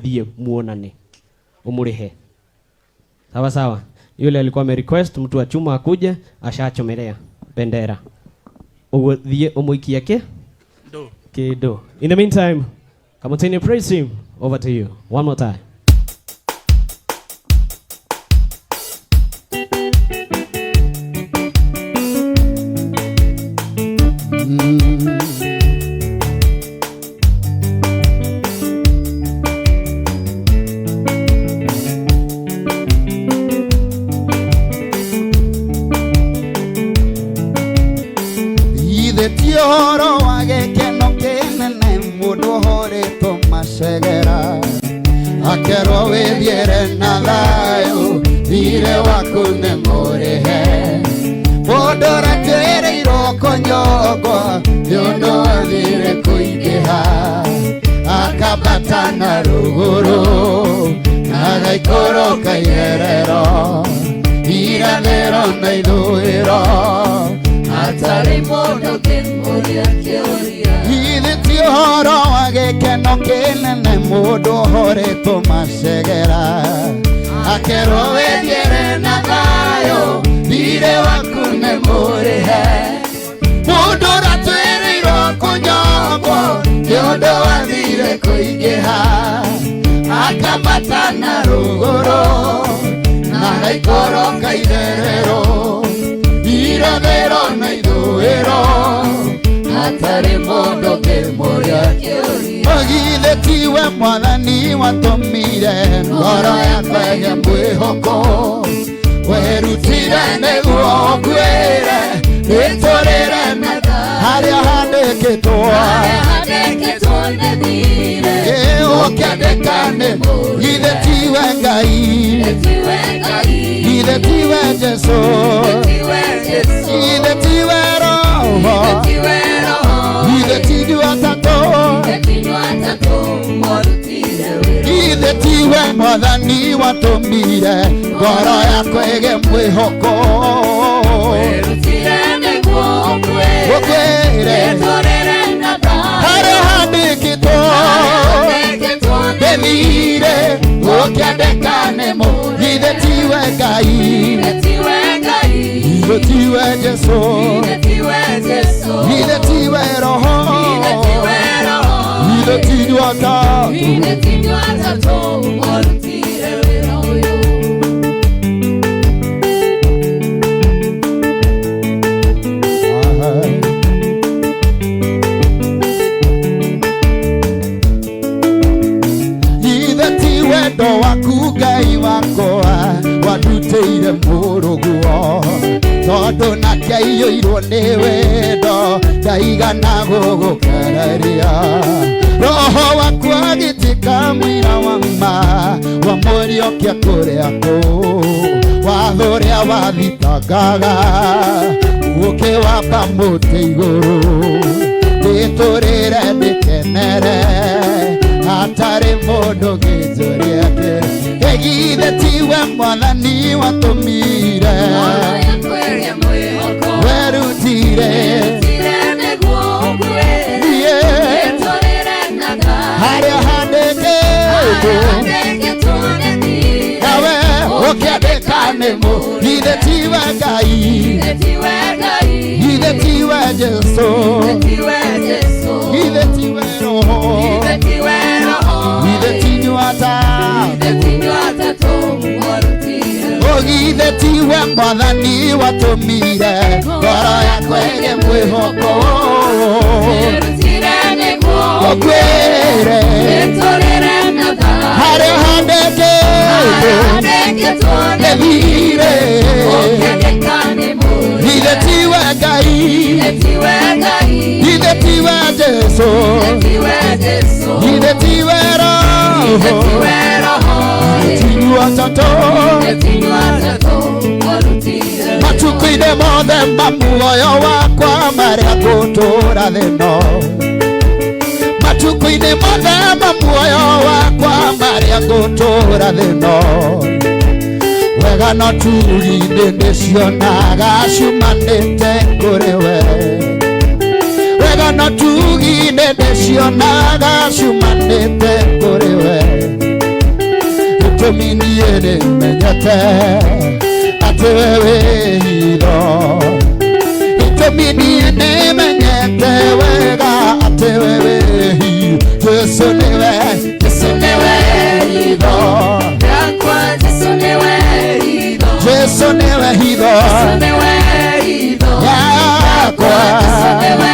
Thiĩ muonane umurihe. Sawa sawa. Yule alikuwa ame request mtu wa chuma akuje, ashachomelea bendera. Uguo thiĩ umuikie ki kindu. In the meantime, Kamotini praise him. Over to you. One more time. Ithe ti ũhoro wa gĩkeno kĩnene mũndũ ũhũrĩtwo macegera akerwo wĩthiĩre na thayũ thirĩ waku nĩ mũrĩhe mũndũ ũratuĩrĩirwo kũnyongwo nĩ ũndũ wa thirĩ kũingĩha akambata na rũgũrũ na agaikũrũka irerero irathĩro na ithũĩro Hatarĩ mũndũ ũngĩmũria kĩũria. Githĩ ti ũhoro wa gĩkeno kĩnene mũndũ ũhũrĩtwo macegera akerwo wĩthiĩre na thayũ thirĩ waku nĩ mũrĩhe mũndũ ũratwĩrĩirwo kũnyongwo nĩ ũndũ wa thirĩ kũingĩha akambata na rũgũrũ na agaikũrũka irerero irathĩro na ithũĩro Hatarĩ mũndũ ũngĩmũria kĩũria. Githĩ tiwe mwathani watũmire ngoro yakwa ĩgĩe mwĩhoko werutire nĩguo ũnguĩre rĩtũrĩre na harĩa handĩkĩtwo Harĩa handĩkĩtwo nĩ thirĩ. Ũkĩandĩka nĩ githĩ tiwe Ngai Githĩ tiwe Ngai. githĩ tiwe Jesũ Githĩ tiwe Jesũ. githĩ tiwe Roho Githĩ tiwe Roho. githĩ ti ithuĩ atatũ Githĩ ti inyuĩ atatũ mwarutire wĩra. Githĩ tiwe mwathani watũmire ngoro yakwa ĩgĩe mwĩhoko Werutire nĩguo ũnguĩre. Ũnguĩre. Rĩtũrĩre na thayũ. Harĩa handĩkĩtwo Harĩa handĩkĩtwo nĩ ndĩthire ũkĩandĩka nĩ mũ githĩ tiwe Ngai Githĩ tiwe Ngai. githĩ tiwe Jesũ Githĩ tiwe Jesũ. githĩ tiwe Roho Githĩ tiwe Roho. githĩ ti ithuĩ atatũ Githĩ ti inyuĩ atatũ mwarutire wĩra ũyũ. Githĩ ti wendo waku Ngai wakwa wandutĩire mũrũguo tondũ nake aiyũirwo nĩ wendo ndaigana gũgũkararia roho waku agĩtuĩka mũira wa ma wa mũriũkia kũrĩa kũu watho ũrĩa wathitangaga ũkĩwamba mũtĩ igũrũ ndĩtũrĩre ndĩkenere hatarĩ mũndũ ngĩnjũria kĩrĩ githĩ tiwe mwathani watũmire Ngoro yakwa ĩgĩe mwĩhoko. werutire Werutire nĩguo ũnguĩre. Niĩ. Rĩtũrĩre na thayũ. Harĩa handĩkĩtwo Harĩa handĩkĩtwo nĩ thirĩ. nawe ũkĩandĩka nĩ mũ githĩ tiwe Ngai Githĩ tiwe Ngai. githĩ tiwe Jesũ Githĩ tiwe Jesũ. githĩ tiwe Roho Githĩ tiwe Roho. githĩ ti inyuĩ atatũ Githĩ ti inyuĩ atatũ mwarutire Githĩ tiwe mwathani watũmire ngoro yakwa ĩgĩe mwĩhoko Werutire nĩguo ũnguĩre Rĩtũrĩre na thayũ. harĩa handĩkĩtwo Harĩa handĩkĩtwo nĩ nĩ thirĩ Ũkĩandĩka nĩ mũrĩhe. githĩ tiwe Ngai Githĩ tiwe Ngai. githĩ tiwe Jesũ Githĩ tiwe Jesũ. githĩ tiwe Roho Githĩ tiwe Roho. githĩ ti inyuĩ atatũ Githĩ ti inyuĩ atatũ mwarutire wĩra. matukũ-inĩ mothe ma muoyo wakwa marĩa ngũtũũra thĩ-ĩno matukũ-inĩ mothe ma muoyo wakwa marĩa ngũtũũra thĩ-ĩno wega no tugi-inĩ ndĩcionaga ciumanĩte kũrĩ we wega no tugi-inĩ ndĩcionaga ciumanĩte kũrĩ we Itũmi niĩ nĩmenyete atĩ we wĩ hitho. Itũmi niĩ nĩmenyete wega atĩ we wĩ hitho. Jesu nĩwe, Jesu nĩwe hitho. Yakwa Jesu nĩwe hitho. Jesu nĩwe hitho. Jesu nĩwe hitho. Yakwa. Jesu nĩwe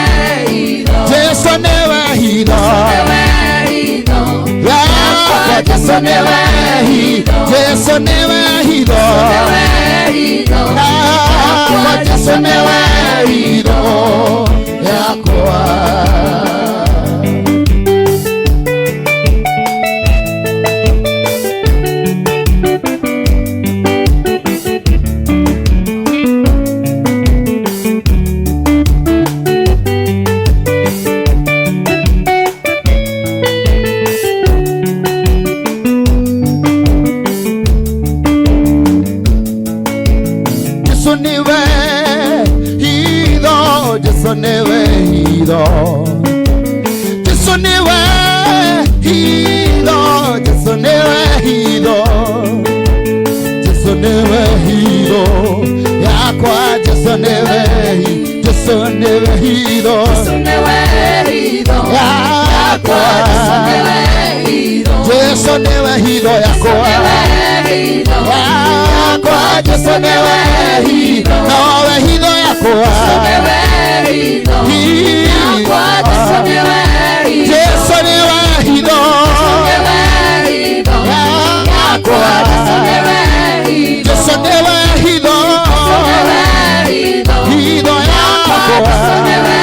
hitho. Jesu nĩwe hitho. Nĩwe hitho. Yakwa Jesu nĩwe hitho. Jesu nĩwe hitho. Nĩwe hitho. Yakwa Jesu nĩwe hitho. Yakwa. Jesu niwe hitho, Jesu niwe hitho. Jesu niwe hitho, Jesu niwe hitho. Jesu niwe hitho, yakwa Jesu niwe hitho, Jesu niwe hitho. Jesu nĩwe hitho. Yakwa. Jesu nĩwe hitho. Jesu niwe hitho yakwa. Nĩwe hitho. Yakwa Jesu niwe hitho, nowe hitho yakwa. Nĩwe hitho. Yakwa Jesu nĩwe hitho. Jesu niwe hitho. Nĩwe hitho. Yakwa. Jesu nĩwe hitho. Jesu niwe hitho. Nĩwe hitho. Hitho yakwa. Jesu nĩwe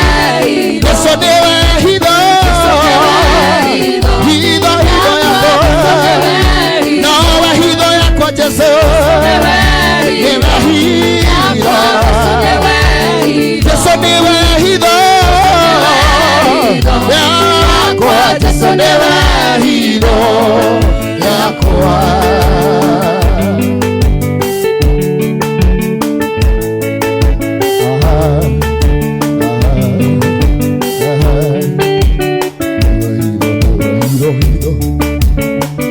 hitho. Jesu niwe hitho. Hitho. Hitho hitho yakwa. Nowe hitho yakwa Jesu. Nĩwe Niwe hitho. hitho. Nĩwe hitho. Jesu niwe hitho. Yakwa Jesu niwe hitho. Yakwa. Aha, aha, aha. Hitho, hitho, hitho.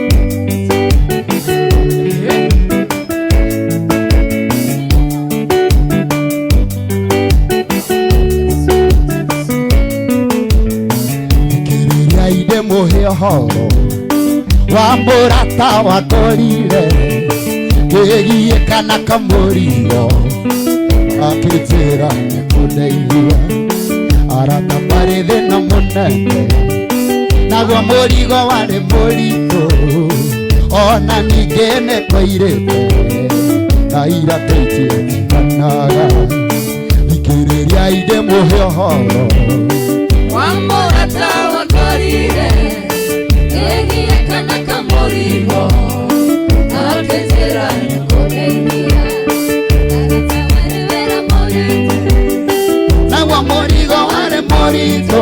Thikĩrĩria inde mũhe ũhoro wa mũrata wakorire wĩgiĩ kana kamũrigo akĩnjĩra nĩkũndeithia arata marĩ thĩna mũnene naguo mũrigo warĩ mũritũ ona ningĩ nĩkwairĩte na iratũ itiatiganaga. Thikĩrĩria inde mũhe ũhoro Wa mũrata wakorire ĩgiĩ kana kamũrigo akĩnjĩra nĩkũndeithia arata warĩ wĩra mũritũ naguo mũrigo warĩ mũritũ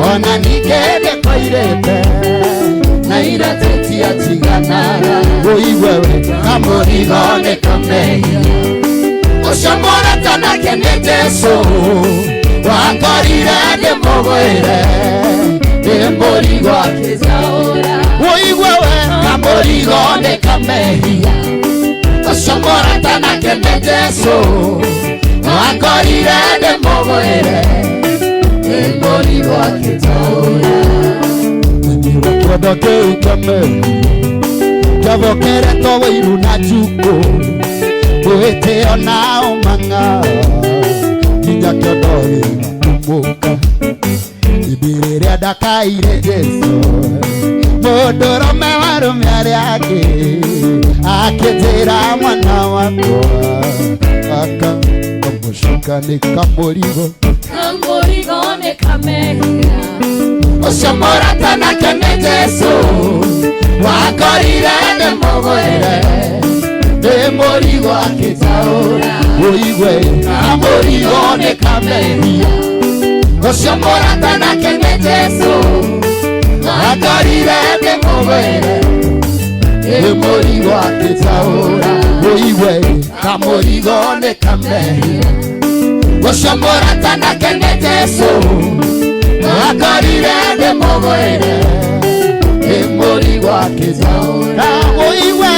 ona ningĩ nĩkwairĩte na iratũ itiatiganaga. Ũigue we kamũrigo nĩ kamehia ũcio mũrata nake nĩ Jesu wakorire ndĩmũgwĩre nĩ mũrigo akĩnjaũra ũigue we kamũrigo nĩ kamehia ũcio mũrata nake nĩ Jesu wakorire ndĩmũgwĩre nĩ mũrigo akĩnjaũra Nĩwa kĩondo kĩu kĩamehia kĩavokeretwo wĩiru na njukũ gwĩtĩo na ũmang'a nginya kĩondo gĩgatumũka. Ibi rĩrĩa ndakaire Jesu mũndũrũme warũme arĩa angĩ akĩnjĩra mwana wakwa aka kamũcuka nĩ kamũrigo kamũrigo nĩ kamehia ũcio mũrata nake nĩ Jesu wakorire ndĩmũgwĩre nĩ mũrigo akĩnjaũra ũigue kamũrigo nĩ kamehia ũcio mũrata nake nĩ Jesu wakorire ndĩmũgwĩre nĩ mũrigo akĩnjaũra ũigue kamũrigo nĩ kamehia ũcio mũrata nake nĩ Jesu wakorire ndĩmũgwĩre nĩ mũrigo akĩnjaũra. Oiwe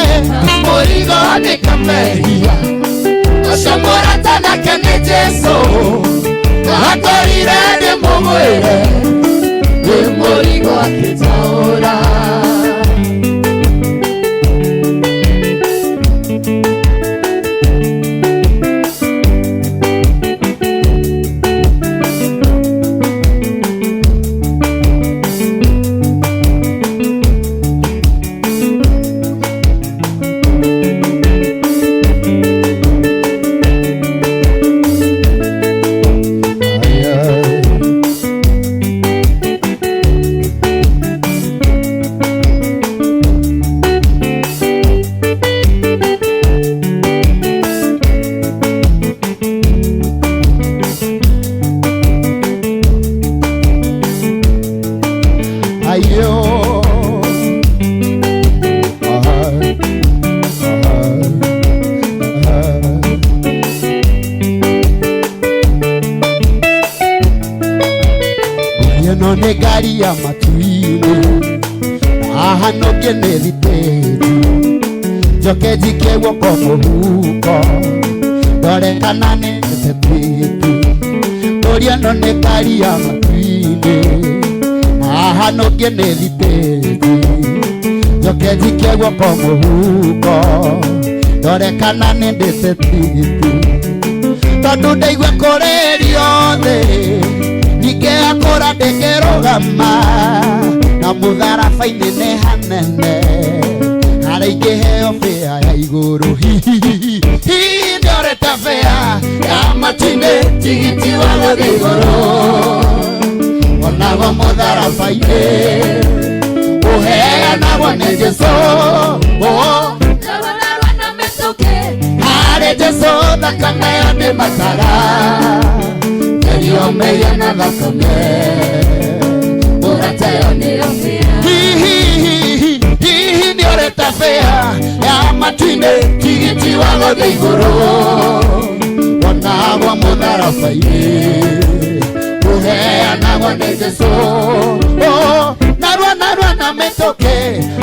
murigo nikamehia ucio mũrata nake nĩ Jesũ akorire ndĩmũgwĩre Ndĩ mũrigo akĩtaũra. Ĩno nĩ ngari ya matu-inĩ haha nũngĩ nĩ thitĩji njoke njikie guoko mũhuko ndore kana nĩ tetĩti ngũria ĩno nĩ ngari ya matu-inĩ haha nũngĩ nĩ thitĩji njoke njikie guoko mũhuko ndore kana nĩ ndĩte tigiti tondũ ndaigua kũrĩrio thĩ ningĩ akũra ndĩngĩrũgama na mũtharaba-inĩ nĩ hanene harĩa ingĩheo bĩa ya igũrũ hihihi ndorete bĩa ya matu-inĩ tigiti wa gũthiĩ igũrũ onago mũtharaba-inĩ ũheanagwo nĩ Jesũ Narua na mĩtũkĩ harĩ Jesũ thakame yo nĩ matara Nĩomeia na thakame mũrata ĩyo nĩyo bĩa. Hihi hihi nĩorete bĩa ya matu-inĩ tigiti wa gũthiĩ igũrũ wonagwo mũtharaba-inĩ ũheanagwo nĩ Jesũ narua narua na mĩtũkĩ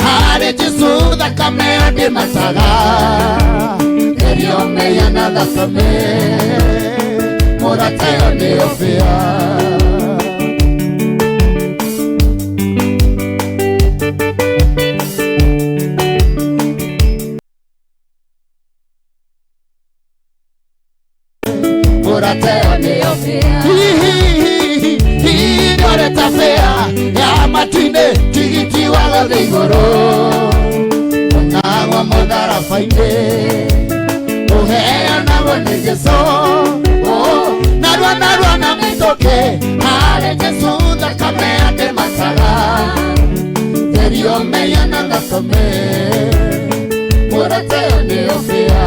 harĩ Jesũ thakame yo ndĩmataga Nĩomeia na thakame mũrata ĩyo nĩyo bĩa. Mũrata ĩyo Nĩyo bĩa. Hihi nĩorete bĩa ya matu-inĩ tigiti wa gũthiĩ igũrũ onagwo mũtharaba-inĩ ũheanagwo nĩ Jesũ narua narua na mĩtũkĩ harĩ Jesũ thakame ndĩmataga therio mehia na thakame Mũrata ĩyo nĩyo bĩa.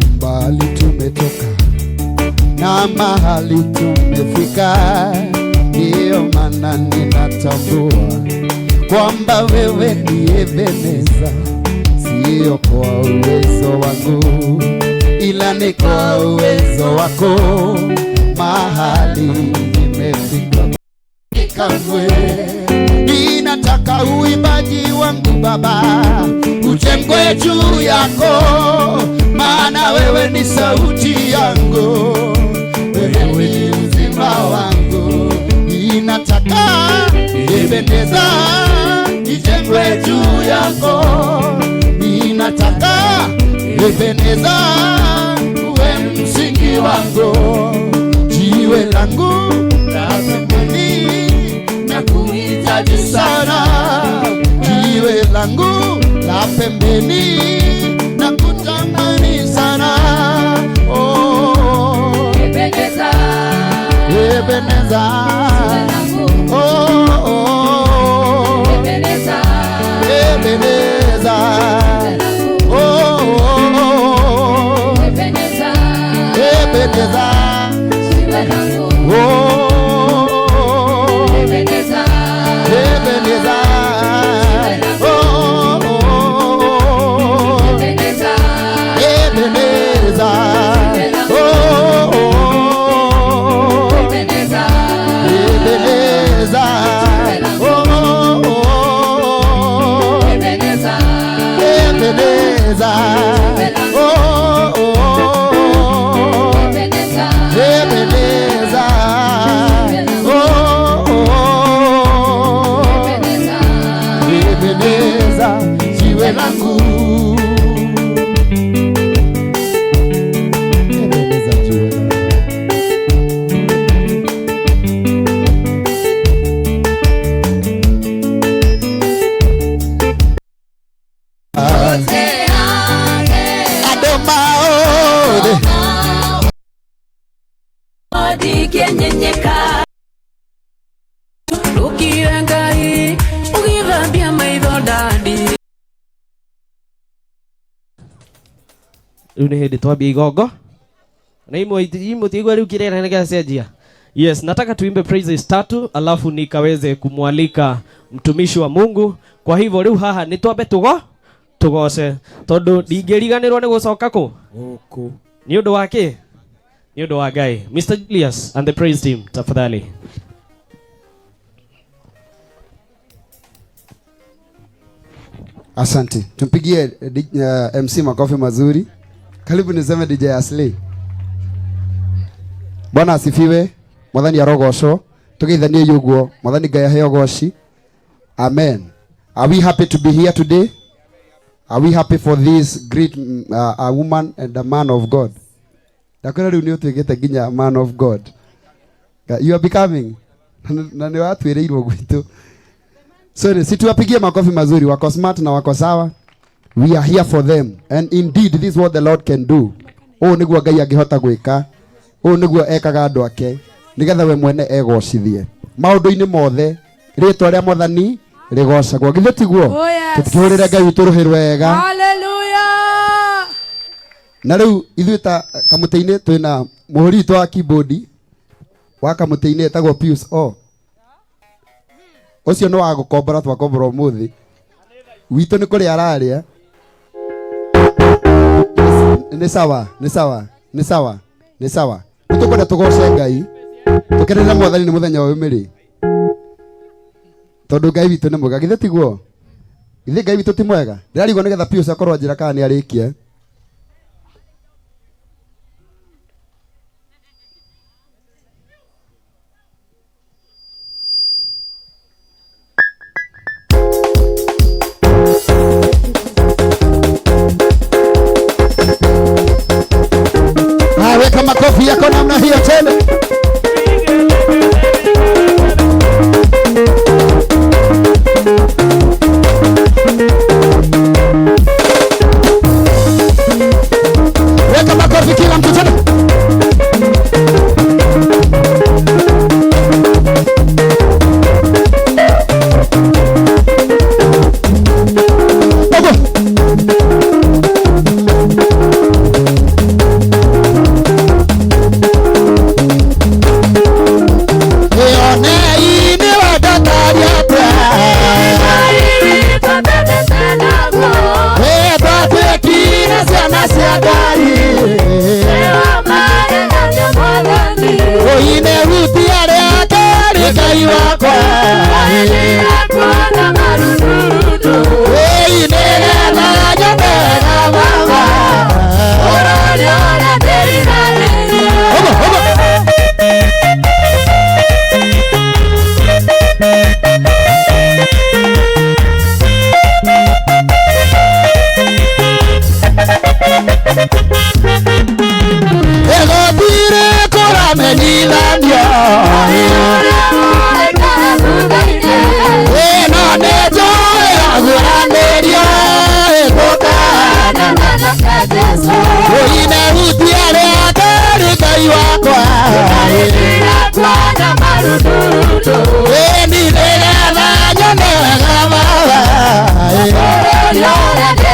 Umbali tumetoka na mahali tumefika, ndiyo maana ninatambua kwamba wewe ni Ebeneza, sio kwa uwezo wangu ila ni kwa uwezo wako. Mahali nimefika kamwe, ninataka uimbaji wangu Baba ujengwe juu yako, maana wewe ni sauti yangu, wewe ni uzima wangu. Ninataka Ebeneza ijengwe juu yako, ninataka Ebeneza uwe msingi wangu, jiwe langu la pembeni na kuhitaji sana, jiwe langu la pembeni na kutamani sana. Oh, Ebeneza, Ebeneza. Oh, oh, Ebeneza. Ebeneza. Oh, oh, Ebeneza. Ebeneza. Oh, Ebeneza. Ebeneza. Oh, oh, Ebeneza. Ebeneza. Oh, oh, Ebeneza. Ebeneza. Oh, oh, Ebeneza. Ebeneza. Oh, oh, Ebeneza. Ebeneza. Oh, oh, Ebeneza. Ebeneza, jiwe langu. Ebeneza, jiwe langu. Adoma ode. Ndikenyenyeka Ukire Ngai ugithambia maitho ndandi Rĩu nĩ hĩndĩ twambia igongo na imwe imwe tigwa rĩu kĩrera nĩ gĩacenjia. Yes, nataka tuimbe praises tatu alafu nikaweze kumwalika mtumishi wa Mungu. Kwa hivyo rĩu haha nĩ twambe tugo tugoce tondu ndingĩriganĩrwo nĩ gũcoka kũ Gũkũ. nĩ ũndũ wa kĩ nĩ ũndũ wa Ngai. Mr Julius and the praise team tafadhali. Asante, tumpigie MC makofi mazuri. Karibu niseme DJ Asli. Bwana asifiwe. Mwathani arogocwo. Tugeithanie uguo. Mwathani Ngai aheo goci. Amen. Are we happy to be here today? Are we happy for this great a woman and a man of God? Ndakwĩra rĩu nĩ ũtuĩkĩte nginya man of God. You are becoming. Na nĩ watwĩrĩirwo gwitũ. Sorry, si tuwapigie makofi mazuri, wako smart na wako sawa. We are here for them. And indeed this is what the Lord can do. Ũũ nĩguo Ngai angĩhota gwĩka. Ũũ nĩguo ekaga andũ ake nĩgetha we mwene egocithie. Maũndũ-inĩ mothe rĩtwa rĩa Mwathani rĩgocagwo. Githĩ tiguo? Oh, yes. Tũtikĩhũrĩre Ngai witũ rũhĩ rwega. Hallelujah. Na rĩu ithuĩ ta kamũtĩ-inĩ twĩna mũhũri witũ wa keyboard wa kamũtĩ-inĩ etagwo Pius O. Ũcio nĩ wa gũkombora twakombora ũmũthĩ. Witũ nĩ kũrĩa ararĩa. Nĩ sawa, nĩ sawa, nĩ sawa, nĩ sawa. Nĩ tũkwenda tũgoce Ngai. Tũkenere Mwathani nĩ mũthenya ũyũ mĩrĩ. Tondũ Ngai witũ nĩ mwega. Githĩ tiguo? Githĩ Ngai witũ ti mwega? Ndĩrarigwo nĩgetha Pius akorwo anjĩra kana nĩ arĩkia. Ah, weka makofi yako namna hiyo tena. Weka makofi kila mtu tena. Ogo. Ionei-inĩ wendetari atĩa? Ĩ, twatuĩkire ciana cia Ngai. Ũine hutia rĩake rĩ Ngai wakwa. Ĩ, nĩgetha nyonega mama. Ogo, ogo. Ĩgotire kũramenyithanio. Ĩno nĩ njũĩ yaguũranĩrio ĩgũkana. Ũine hutia rĩake rĩ Ngai wakwa. Kuona marundutu. Ĩni nĩgetha nyone wega baba. Bũrũri ũrĩa.